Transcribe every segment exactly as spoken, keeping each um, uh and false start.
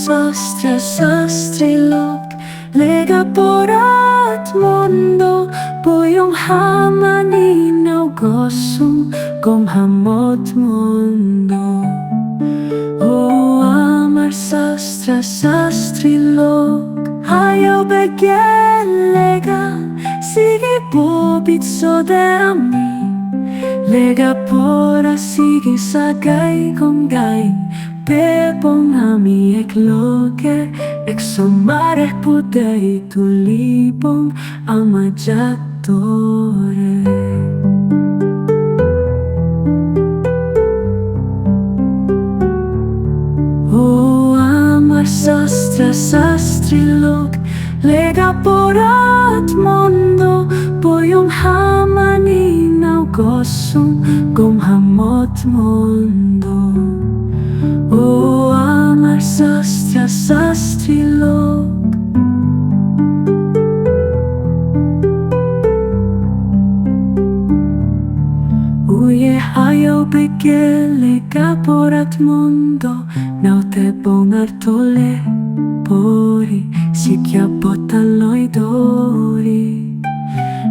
Sastra sastri lok, lega porat mondo, boyong hamani nao gosong, gom hamot mondo. O amar sastra sastri lok, ayo bege lega, sigi pobit sode ami, lega pora sigi sagai gom gai, bebong ami ek loge, ek somare pudei tulibong ama jattore. O amar sastra sastri lok, lega porat mondo, boyong hamani nao gosong, gom hamot mondo. O amar sastra sastri lok, uye ayo bege lega porat mondo, nao tebong ar tole pori, sikya botan loi dori.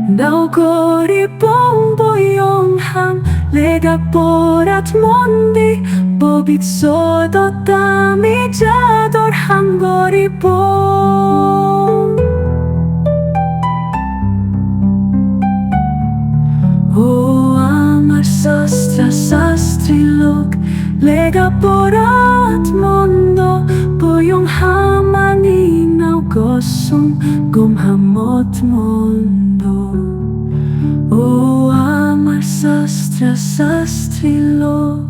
Nao goribong boyong ham, lega porat mondi, pobit sodot ami jador ham goribong. O amar sastra sastri lok, lega porat mondo, boyong hamani nao gosong, gom hamot mondo. O amar sastra sastri lok,